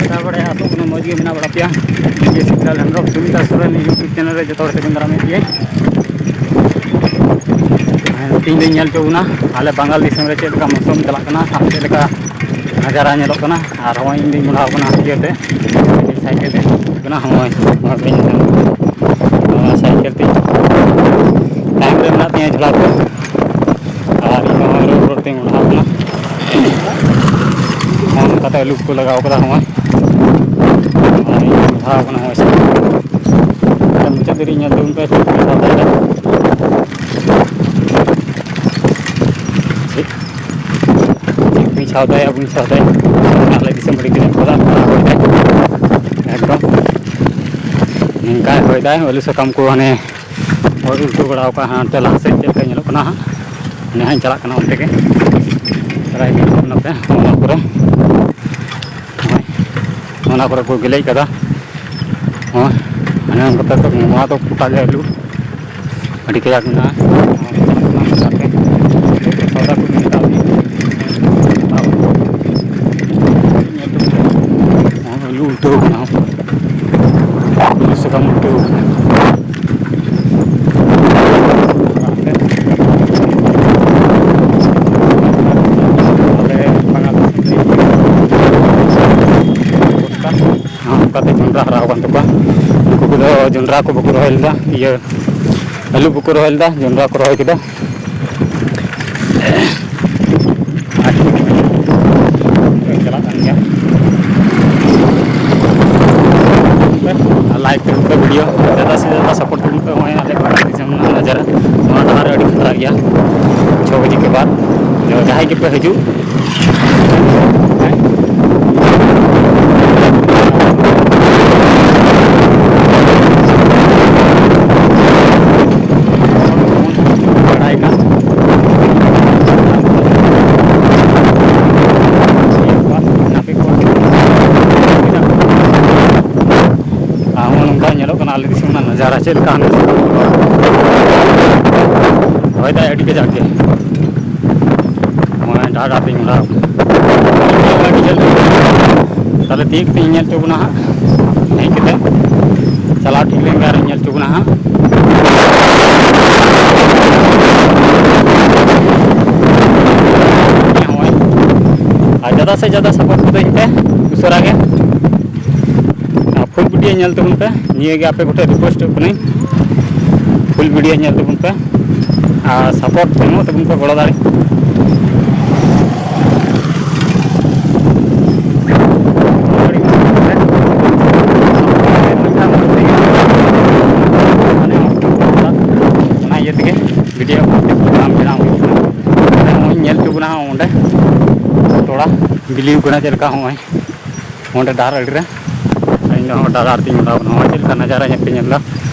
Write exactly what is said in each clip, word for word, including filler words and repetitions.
ᱛᱟᱨᱯᱚᱨᱮ ᱟᱥᱚᱜ ᱠᱟᱱᱟ ᱢᱚᱡᱽ ᱜᱮ ᱢᱮᱱᱟᱜ ᱵᱟᱲᱟ ᱯᱮᱭᱟ᱾ ᱤᱧ ᱜᱮ ᱥᱤᱵᱞᱟᱞ ᱦᱮᱢᱵᱨᱚᱢ, ᱥᱩᱢᱤᱛᱟ ᱥᱚᱨᱮᱱ YouTube ᱪᱮᱱᱮᱞ ᱨᱮ ᱡᱚᱛᱚ ᱦᱚᱲ ᱥᱟᱹᱜᱩᱱ ᱫᱟᱨᱟᱢᱮᱫ ᱯᱮᱭᱟᱹᱧ᱾ ᱟᱨ ᱛᱮᱦᱮᱧ ᱫᱚᱧ ᱧᱮᱞ ᱦᱚᱪᱚ ᱵᱚᱱᱟ ᱟᱞᱮ ᱵᱟᱝᱜᱟᱞ ᱫᱤᱥᱚᱢ ᱨᱮ ᱪᱮᱫ ᱞᱮᱠᱟ ᱢᱳᱥᱩᱢ ᱪᱟᱞᱟᱜ ᱠᱟᱱᱟ ᱟᱨ ᱪᱮᱫ ᱞᱮᱠᱟ ᱱᱟᱡᱟᱨᱟ ᱧᱮᱞᱚᱜ ᱠᱟᱱᱟ᱾ ᱟᱨ ᱦᱚᱸᱜᱼᱚᱭ ᱤᱧ ᱫᱩᱧ ᱢᱚᱰᱟᱣ ᱠᱟᱱᱟ ᱤᱭᱟᱹᱛᱮ, ᱥᱟᱭᱠᱮᱞ ᱛᱮ ᱠᱟᱱᱟ᱾ ᱦᱚᱸᱜᱼᱚᱭ ᱱᱚᱣᱟ ᱵᱟᱹᱧ ᱧᱮᱞ ᱧᱟᱢ ᱮᱫᱟ᱾ ᱱᱚᱣᱟ ᱥᱟᱭᱠᱮᱞ ᱛᱮ ᱛᱟᱭᱚᱢ ᱨᱮ ᱢᱮᱱᱟᱜ ᱛᱤᱧᱟᱹ ᱡᱷᱚᱞᱟ ᱠᱚ᱾ ᱟᱨ ᱤᱧ ᱦᱚᱸ ᱨᱳᱰ ᱨᱳᱰ ᱛᱮᱧ ᱢᱚᱰᱟᱣ ᱠᱟᱱᱟ᱾ ᱦᱚᱸᱜᱼᱚ ᱱᱚᱝᱠᱟᱛᱮ ᱟᱹᱞᱩ ᱠᱚᱠᱚ ᱞᱟᱜᱟᱣ ᱠᱟᱫᱟ᱾ ᱦᱚᱸᱜᱼᱚᱭ ᱟᱨ ᱤᱧ ᱢᱚᱰᱟᱣ ᱠᱟᱱᱟ ᱦᱚᱸᱜᱼᱚᱭ ᱥᱟᱭᱠᱮᱞ ᱛᱮ᱾ ᱟᱨ ᱢᱩᱪᱟᱹᱫ ᱫᱷᱟᱹᱨᱤᱡ ᱧᱮᱞ ᱛᱟᱵᱚᱱ ᱯᱮ ᱪᱮᱫ ᱞᱮᱠᱟ ᱥᱟᱯᱲᱟᱣ ᱫᱟᱲᱮᱭᱟᱜᱼᱟ᱾ ᱪᱮᱫ ᱪᱮᱫ ᱠᱚᱧ ᱥᱟᱶᱛᱟᱭᱟ, ᱵᱟᱹᱧ ᱥᱟᱶᱛᱟᱭᱟ᱾ ᱟᱞᱮ ᱫᱤᱥᱚᱢ ᱟᱹᱰᱤ ᱠᱟᱡᱟᱠ ᱠᱷᱚᱨᱟ, ᱠᱷᱚᱨᱟ ᱦᱚᱭ ᱫᱟᱭ᱾ ᱮᱠᱫᱚᱢ ᱱᱚᱝᱠᱟᱭ ᱦᱚᱭ ᱫᱟᱭ, ᱟᱹᱞᱩ ᱥᱟᱠᱟᱢ ᱠᱚ ᱦᱟᱱᱮ ᱦᱚᱭ ᱩᱞᱴᱟᱹᱣ ᱵᱟᱲᱟᱣ ᱠᱟᱜᱼᱟ᱾ ᱦᱟᱱᱛᱮ ᱞᱟᱦᱟ ᱥᱮᱫ ᱪᱮᱫ ᱞᱮᱠᱟ ᱧᱮᱞᱚᱜ ᱠᱟᱱᱟ ᱦᱟᱸᱜ, ᱚᱱᱮ ᱦᱟᱸᱜ ᱤᱧ ᱪᱟᱞᱟᱜ ᱠᱟᱱᱟ ᱚᱱᱛᱮ ᱜᱮ᱾ ᱵᱟᱲᱟᱭ ᱜᱮ ᱱᱚᱛᱮ ᱚᱱᱟ ᱠᱚᱨᱮ, ᱱᱚᱜᱼᱚᱭ ᱚᱱᱟ ᱠᱚᱨᱮ ᱠᱚ ᱜᱮᱞᱮᱡ ᱠᱟᱫᱟ᱾ ᱦᱚᱸ, ᱚᱱᱮ ᱚᱱᱠᱟ ᱛᱮ ᱱᱚᱣᱟ ᱫᱚ ᱜᱚᱴᱟ ᱜᱮ ᱟᱹᱞᱩ ᱟᱹᱰᱤ ᱠᱟᱡᱟᱠ ᱢᱮᱱᱟᱜᱼᱟ᱾ ᱟᱨ ᱪᱟᱞᱟᱜ ᱠᱟᱱᱟ ᱚᱱᱠᱟ ᱛᱮ ᱪᱮᱫ ᱠᱚ ᱥᱚᱣᱫᱟ ᱠᱚ ᱢᱮᱱᱟᱜ ᱠᱟᱜ ᱜᱮ᱾ ᱦᱚᱸ, ᱟᱹᱞᱩ ᱩᱞᱴᱟᱹᱣ ᱠᱟᱱᱟ, ᱟᱹᱞᱩ ᱥᱟᱠᱟᱢ ᱩᱞᱴᱟᱹᱣ ᱠᱟᱱᱟ᱾ ᱟᱞᱮ ᱵᱟᱝᱜᱟᱞ ᱫᱤᱥᱚᱢ ᱨᱮ ᱱᱚᱝᱠᱟ ᱛᱮ ᱡᱚᱸᱰᱨᱟ ᱦᱟᱨᱟ ᱟᱠᱟᱱ ᱛᱟᱠᱚᱣᱟ᱾ ᱩᱱᱠᱩ ᱠᱚᱫᱚ ᱡᱚᱸᱰᱨᱟ ᱠᱚ ᱵᱟᱠᱚ ᱨᱚᱦᱚᱭ ᱞᱮᱫᱟ, ᱤᱭᱟᱹ, ᱟᱹᱞᱩ ᱵᱟᱠᱚ ᱨᱚᱦᱚᱭ ᱞᱮᱫᱟ, ᱡᱚᱸᱰᱨᱟ ᱠᱚ ᱨᱚᱦᱚᱭ ᱠᱮᱫᱟ᱾ ᱟᱨ ᱪᱟᱞᱟᱜ ᱠᱟᱱ ᱜᱮᱭᱟ᱾ ᱞᱟᱭᱤᱠ ᱛᱟᱵᱚᱱ ᱯᱮ ᱵᱷᱤᱰᱤᱭᱳ, ᱡᱟᱫᱟ ᱥᱮ ᱡᱟᱫᱟ ᱥᱟᱯᱳᱨᱴ ᱛᱟᱵᱚᱱ ᱯᱮ᱾ ᱱᱚᱜᱼᱚᱭ ᱟᱞᱮ ᱵᱟᱝᱜᱟᱞ ᱫᱤᱥᱚᱢ ᱨᱮᱱᱟᱜ ᱱᱟᱡᱟᱨᱟ, ᱱᱚᱣᱟ ᱰᱟᱦᱟᱨ ᱟᱹᱰᱤ ᱠᱷᱟᱛᱨᱟ ᱜᱮᱭᱟ᱾ ᱪᱷᱚ ᱵᱟᱡᱮ ᱠᱮ ᱵᱟᱫ ᱡᱟᱦᱟᱸᱭ ᱜᱮᱯᱮ ᱦᱤᱡᱩᱜ, ᱵᱟᱲᱟᱭ ᱠᱟᱱ᱾ ᱟᱨ ᱦᱚᱸᱜᱼᱚ ᱱᱚᱝᱠᱟ ᱧᱮᱞᱚᱜ ᱠᱟᱱᱟ ᱟᱞᱮ ᱫᱤᱥᱚᱢ ᱨᱮᱱᱟᱜ ᱱᱟᱡᱟᱨᱟ ᱪᱮᱫ ᱞᱮᱠᱟ᱾ ᱦᱚᱭ ᱫᱟᱭ ᱟᱹᱰᱤ ᱠᱟᱡᱟᱠ ᱜᱮ᱾ ᱱᱚᱜᱼᱚᱭ ᱰᱟᱦᱟᱨ ᱰᱟᱦᱟᱨ ᱛᱮᱧ ᱢᱚᱦᱰᱟᱣ ᱠᱟᱱᱟ᱾ ᱟᱹᱰᱤ ᱡᱷᱟᱹᱞ ᱨᱮ᱾ ᱛᱟᱦᱞᱮ ᱛᱤᱭᱳᱜ ᱠᱟᱛᱮ ᱤᱧ ᱧᱮᱞ ᱦᱚᱪᱚ ᱵᱚᱱᱟ ᱦᱟᱸᱜ, ᱦᱮᱡ ᱠᱟᱛᱮ ᱪᱟᱞᱟᱣ ᱴᱷᱤᱠ ᱞᱮᱱ ᱜᱮ ᱟᱨᱤᱧ ᱧᱮᱞ ᱦᱚᱪᱚ ᱵᱚᱱᱟ ᱦᱟᱸᱜ᱾ ᱱᱚᱜᱼᱚᱭ, ᱟᱨ ᱡᱟᱫᱟ ᱥᱮ ᱡᱟᱫᱟ ᱥᱟᱯᱳᱨᱴ ᱠᱚᱫᱚᱧ ᱯᱮ ᱩᱥᱟᱹᱨᱟ ᱜᱮ᱾ ᱟᱨ ᱯᱷᱩᱞ ᱵᱷᱤᱰᱤᱭᱳ ᱧᱮᱞ ᱛᱟᱵᱚᱱ ᱯᱮ, ᱱᱤᱭᱟᱹ ᱜᱮ ᱟᱯᱮ ᱠᱚᱴᱷᱮᱱ ᱨᱤᱠᱩᱭᱮᱥᱴᱚᱜ ᱠᱟᱹᱱᱟᱹᱧ, ᱯᱷᱩᱞ ᱵᱷᱤᱰᱤᱭᱳ ᱧᱮᱞ ᱛᱟᱵᱚᱱ ᱯᱮ ᱟᱨ ᱥᱟᱯᱳᱨᱴ ᱮᱢᱚᱜ ᱛᱟᱵᱚᱱ ᱯᱮ, ᱜᱚᱲᱚ ᱫᱟᱲᱮ᱾ ᱚᱱᱟ ᱤᱭᱟᱹ ᱛᱮᱜᱮ ᱵᱷᱤᱰᱤᱭᱳ ᱵᱟᱝ ᱵᱮᱱᱟᱣ ᱦᱩᱭᱩᱜ ᱠᱟᱱᱟ᱾ ᱱᱚᱜᱼᱚᱭ ᱧᱮᱞ ᱦᱚᱪᱚ ᱵᱚᱱᱟ ᱚᱸᱰᱮ ᱛᱷᱚᱲᱟ ᱵᱤᱞᱤ ᱠᱟᱱᱟ ᱪᱮᱫ ᱞᱮᱠᱟ, ᱦᱚᱸᱜᱼᱚᱭ ᱚᱸᱰᱮ ᱰᱟᱦᱟᱨ ᱟᱹᱲᱤ ᱨᱮ᱾ ᱤᱧ ᱫᱚ ᱦᱚᱸ ᱰᱟᱦᱟᱨ ᱛᱤᱧ ᱚᱰᱟᱣ ᱠᱟᱱᱟ᱾ ᱱᱚᱜᱼᱚᱭ ᱪᱮᱫ ᱞᱮᱠᱟ ᱱᱟᱡᱟᱨᱟ ᱧᱮᱞ ᱯᱮ ᱧᱮᱞ ᱮᱫᱟ,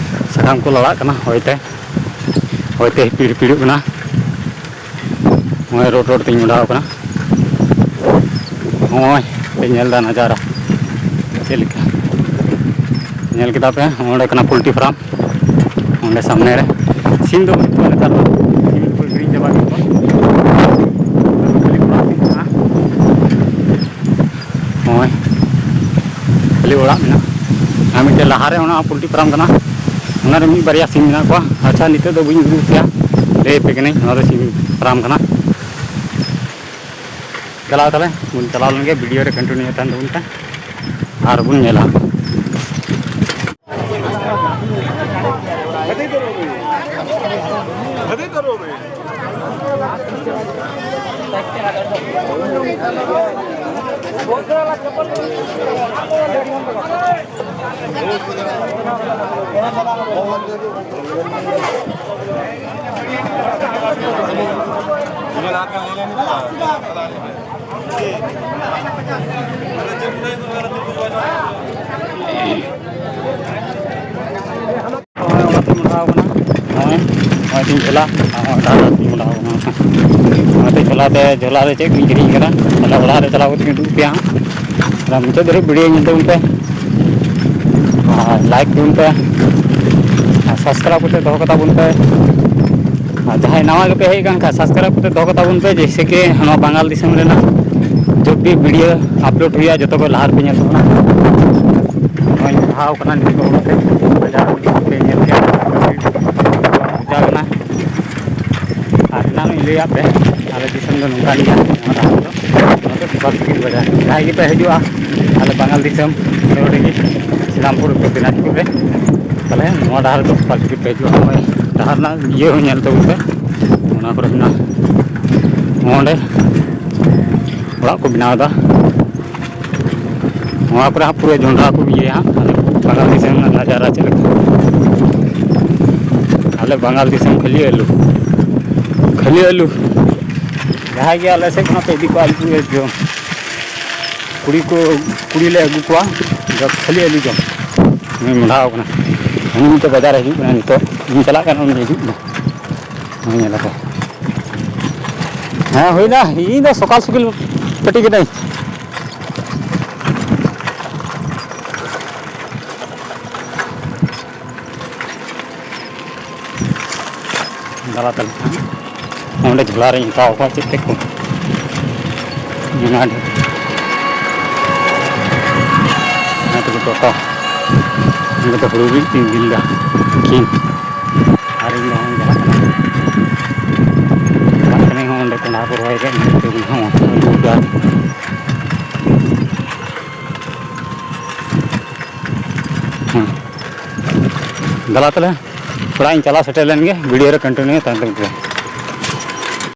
ᱥᱟᱠᱟᱢ ᱠᱚ ᱞᱟᱲᱟᱜ ᱠᱟᱱᱟ ᱦᱚᱭ ᱛᱮ, ᱦᱚᱭ ᱛᱮ ᱦᱤᱯᱤᱲ ᱦᱤᱯᱤᱲᱚᱜ ᱠᱟᱱᱟ᱾ ᱱᱚᱜᱼᱚᱭ ᱨᱳᱰ ᱨᱳᱰ ᱛᱤᱧ ᱚᱰᱟᱣ ᱠᱟᱱᱟ᱾ ᱱᱚᱜᱼᱚᱭ ᱯᱮ ᱧᱮᱞ ᱮᱫᱟ ᱱᱟᱡᱟᱨᱟ ᱪᱮᱫ ᱞᱮᱠᱟ, ᱧᱮᱞ ᱠᱮᱫᱟ ᱯᱮ᱾ ᱚᱸᱰᱮ ᱠᱟᱱᱟ ᱯᱳᱞᱴᱨᱤ ᱯᱷᱟᱨᱢ, ᱚᱸᱰᱮ ᱥᱟᱢᱱᱮ ᱨᱮ᱾ ᱥᱤᱢ ᱫᱚ ᱵᱟᱹᱱᱩᱜ ᱠᱚᱣᱟ ᱱᱮᱛᱟᱨ ᱫᱚ, ᱥᱤᱢ ᱠᱚ ᱟᱹᱠᱷᱨᱤᱧ ᱪᱟᱵᱟ ᱠᱮᱫ ᱠᱚᱣᱟ᱾ ᱠᱷᱟᱹᱞᱤ ᱚᱲᱟᱜ ᱥᱤᱢ ᱢᱮᱱᱟᱜᱼᱟ᱾ ᱱᱚᱜᱼᱚᱭ ᱠᱷᱟᱹᱞᱤ ᱚᱲᱟᱜ ᱢᱮᱱᱟᱜᱼᱟ᱾ ᱟᱨ ᱢᱤᱫᱴᱮᱱ ᱞᱟᱦᱟᱨᱮ ᱚᱱᱟ ᱯᱳᱞᱴᱨᱤ ᱯᱷᱟᱨᱢ ᱠᱟᱱᱟ, ᱚᱱᱟᱨᱮ ᱢᱤᱫ ᱵᱟᱨᱭᱟ ᱥᱤᱢ ᱢᱮᱱᱟᱜ ᱠᱚᱣᱟ᱾ ᱟᱪᱪᱷᱟ, ᱱᱤᱛᱚᱜ ᱫᱚ ᱵᱟᱹᱧ ᱩᱫᱩᱜ ᱯᱮᱭᱟ, ᱞᱟᱹᱭ ᱟᱯᱮ ᱠᱟᱹᱱᱟᱹᱧ, ᱱᱚᱣᱟ ᱫᱚ ᱥᱤᱢ ᱯᱷᱟᱨᱢ ᱠᱟᱱᱟ᱾ ᱪᱟᱞᱟᱣ ᱛᱟᱦᱞᱮ ᱵᱚᱱ ᱪᱟᱞᱟᱣ ᱞᱮᱱ ᱜᱮ, ᱵᱷᱤᱰᱤᱭᱳ ᱨᱮ ᱠᱚᱱᱴᱤᱱᱤᱭᱩ ᱛᱟᱦᱮᱱ ᱛᱟᱵᱚᱱ ᱯᱮ ᱟᱨ ᱵᱚᱱ ᱧᱮᱞᱟ᱾ ᱱᱚᱜᱼᱚᱭ ᱚᱲᱟᱜ ᱛᱤᱧ ᱢᱚᱦᱰᱟᱣ ᱠᱟᱱᱟ, ᱱᱚᱜᱼᱚᱭ, ᱱᱚᱜᱼᱚᱭ ᱛᱤᱧ ᱡᱷᱚᱞᱟ, ᱟᱨ ᱱᱚᱜᱼᱚᱭ ᱰᱟᱦᱟᱨ ᱛᱤᱧ ᱢᱚᱦᱰᱟᱣ ᱠᱟᱱᱟ᱾ ᱚᱱᱟᱛᱮ ᱡᱷᱚᱞᱟ ᱛᱮ, ᱡᱷᱚᱞᱟ ᱨᱮ ᱪᱮᱫ ᱠᱚᱧ ᱠᱤᱨᱤᱧ ᱠᱟᱫᱟ, ᱛᱟᱦᱞᱮ ᱚᱲᱟᱜ ᱨᱮ ᱪᱟᱞᱟᱣ ᱠᱟᱛᱮ ᱤᱧ ᱩᱫᱩᱜ ᱟᱯᱮᱭᱟ ᱦᱟᱸᱜ᱾ ᱟᱨ ᱢᱩᱪᱟᱹᱫ ᱫᱷᱟᱹᱨᱤᱡ ᱵᱷᱤᱰᱤᱭᱳ ᱧᱮᱞ ᱛᱟᱵᱚᱱ ᱯᱮ, ᱟᱨ ᱞᱟᱭᱤᱠ ᱛᱟᱵᱚᱱ ᱯᱮ, ᱟᱨ ᱥᱟᱵᱥᱠᱨᱟᱭᱤᱵ ᱠᱟᱛᱮ ᱫᱚᱦᱚ ᱠᱟᱛᱟ ᱵᱚᱱ ᱯᱮ᱾ ᱟᱨ ᱡᱟᱦᱟᱸᱭ ᱱᱟᱣᱟ ᱜᱮᱯᱮ ᱦᱮᱡ ᱟᱠᱟᱱ ᱠᱷᱟᱱ, ᱥᱟᱵᱥᱠᱨᱟᱭᱤᱵ ᱠᱟᱛᱮ ᱫᱚᱦᱚ ᱠᱟᱛᱟ ᱵᱚᱱ ᱯᱮ, ᱡᱮᱭᱥᱮ ᱠᱤ ᱱᱚᱣᱟ ᱵᱟᱝᱜᱟᱞ ᱫᱤᱥᱚᱢ ᱨᱮᱱᱟᱜ ᱡᱚᱛᱚ video upload ᱦᱩᱭᱩᱜᱼᱟ, ᱡᱚᱛᱚ ᱠᱷᱚᱱ ᱞᱟᱦᱟ ᱨᱮᱯᱮ ᱧᱮᱞ ᱛᱟᱵᱚᱱᱟ᱾ ᱱᱚᱜᱼᱚᱭ ᱪᱟᱞᱟᱣ ᱠᱟᱱᱟ ᱱᱤᱛᱚᱜ ᱚᱲᱟᱜ ᱛᱮ, ᱵᱟᱡᱟᱨ ᱯᱮ ᱧᱮᱞ ᱠᱮᱫᱟ, ᱯᱚᱪᱟ ᱠᱟᱱᱟ᱾ ᱟᱨ ᱮᱱᱟᱝ ᱤᱧ ᱞᱟᱹᱭᱟᱫ ᱯᱮ, ᱟᱞᱮ ᱫᱤᱥᱚᱢ ᱫᱚ ᱱᱚᱝᱠᱟᱱ ᱜᱮᱭᱟ, ᱱᱚᱣᱟ ᱰᱟᱦᱟᱨ ᱫᱚ, ᱱᱚᱣᱟ ᱫᱚ ᱥᱩᱯᱟᱨ ᱥᱯᱤᱰ ᱵᱟᱡᱟᱨ᱾ ᱡᱟᱦᱟᱸᱭ ᱜᱮᱯᱮ ᱦᱤᱡᱩᱜᱼᱟ, ᱟᱞᱮ ᱵᱟᱝᱜᱟᱞ ᱫᱤᱥᱚᱢ, ᱱᱚᱰᱮ ᱜᱮ ᱥᱤᱞᱟᱢᱯᱩᱨ ᱩᱛᱛᱚᱨ ᱫᱤᱱᱟᱡᱽᱯᱩᱨ ᱨᱮ, ᱛᱟᱦᱞᱮ ᱱᱚᱣᱟ ᱰᱟᱦᱟᱨ ᱫᱚ ᱥᱩᱯᱟᱨ ᱥᱯᱤᱰ ᱯᱮ ᱦᱤᱡᱩᱜᱼᱟ᱾ ᱱᱚᱜᱼᱚᱭ ᱰᱟᱦᱟᱨ ᱨᱮᱱᱟᱜ ᱤᱭᱟᱹ ᱦᱚᱸ ᱧᱮᱞ ᱛᱟᱵᱚᱱ ᱯᱮ, ᱚᱱᱟ ᱠᱚᱨᱮ ᱢᱮᱱᱟᱜᱼᱟ, ᱱᱚᱰᱮ ᱚᱲᱟᱜ ᱠᱚ ᱵᱮᱱᱟᱣ ᱮᱫᱟ᱾ ᱱᱚᱣᱟ ᱠᱚᱨᱮ ᱦᱟᱸᱜ ᱯᱩᱨᱟᱹ ᱡᱚᱱᱰᱨᱟ ᱠᱚ ᱤᱭᱟᱹᱭᱟ ᱦᱟᱸᱜ᱾ ᱵᱟᱝᱜᱟᱞ ᱫᱤᱥᱚᱢ ᱨᱮᱱᱟᱜ ᱱᱟᱡᱟᱨᱟ ᱪᱮᱫ ᱞᱮᱠᱟ? ᱟᱞᱮ ᱵᱟᱝᱜᱟᱞ ᱫᱤᱥᱚᱢ ᱠᱷᱟᱹᱞᱤ ᱟᱹᱞᱩ, ᱠᱷᱟᱹᱞᱤ ᱟᱹᱞᱩ᱾ ᱡᱟᱦᱟᱸᱭ ᱜᱮ ᱟᱞᱮ ᱥᱮᱫ ᱠᱷᱚᱱᱟᱜ ᱯᱮ ᱤᱫᱤ ᱠᱚᱣᱟ ᱟᱹᱞᱩ ᱠᱚ ᱡᱚᱢ, ᱠᱩᱲᱤ ᱠᱚ, ᱠᱩᱲᱤ ᱞᱮ ᱟᱹᱜᱩ ᱠᱚᱣᱟ, ᱡᱚᱛᱚ ᱠᱷᱟᱹᱞᱤ ᱟᱹᱞᱩ ᱡᱚᱢ᱾ ᱩᱱᱤ ᱢᱚᱸᱰᱷᱟᱣ ᱠᱟᱱᱟ, ᱩᱱᱤ ᱢᱤᱫᱴᱮᱡ ᱵᱟᱡᱟᱨ ᱨᱮ ᱦᱤᱡᱩᱜ ᱠᱟᱱᱟ ᱱᱤᱛᱚᱜ᱾ ᱤᱧ ᱪᱟᱞᱟᱜ ᱠᱟᱱᱟ, ᱩᱱᱤ ᱦᱤᱡᱩᱜ ᱠᱟᱱᱟ᱾ ᱦᱮᱸ, ᱧᱮᱞ ᱟᱠᱚ᱾ ᱦᱮᱸ, ᱦᱩᱭᱱᱟ᱾ ᱤᱧ ᱫᱚ ᱥᱚᱠᱟᱞ ᱥᱚᱠᱤᱞ ᱯᱟᱹᱴᱤ ᱠᱟᱹᱱᱟᱹᱧ᱾ ᱫᱟᱞᱟ ᱛᱟᱞᱤ ᱠᱷᱟᱱ ᱚᱸᱰᱮ ᱡᱷᱚᱞᱟ ᱨᱤᱧ ᱦᱟᱛᱟᱣ ᱠᱚᱣᱟ ᱪᱮᱫ ᱛᱮᱫ ᱠᱚ᱾ ᱚᱱᱟ ᱰᱷᱮᱨ᱾ ᱚᱱᱟ ᱛᱮᱜᱮ ᱴᱳᱴᱳ᱾ ᱚᱸᱰᱮ ᱫᱚ ᱦᱩᱲᱩ ᱜᱮ ᱛᱤᱱ ᱫᱤᱱ ᱫᱟ᱾ ᱠᱤᱱ᱾ ᱟᱨ ᱤᱧ ᱫᱚ ᱦᱚᱸᱜᱼᱚᱭ ᱪᱟᱞᱟᱜ ᱠᱟᱱᱟ᱾ ᱪᱟᱞᱟᱜ ᱠᱟᱹᱱᱟᱹᱧ ᱦᱚᱸ ᱚᱸᱰᱮ ᱠᱚᱸᱰᱷᱟ ᱠᱚ ᱨᱚᱦᱚᱭ ᱠᱟᱜ ᱢᱮᱱᱛᱮ ᱦᱚᱸ ᱟᱹᱜᱩ ᱠᱟᱜᱼᱟ᱾ ᱦᱮᱸ᱾ ᱫᱮᱞᱟ ᱛᱟᱦᱞᱮ, ᱚᱲᱟᱜ ᱤᱧ ᱪᱟᱞᱟᱣ ᱥᱮᱴᱮᱨ ᱞᱮᱱ ᱜᱮ, video ᱨᱮ continue ᱛᱟᱦᱮᱱ ᱛᱟᱵᱚᱱ ᱯᱮ᱾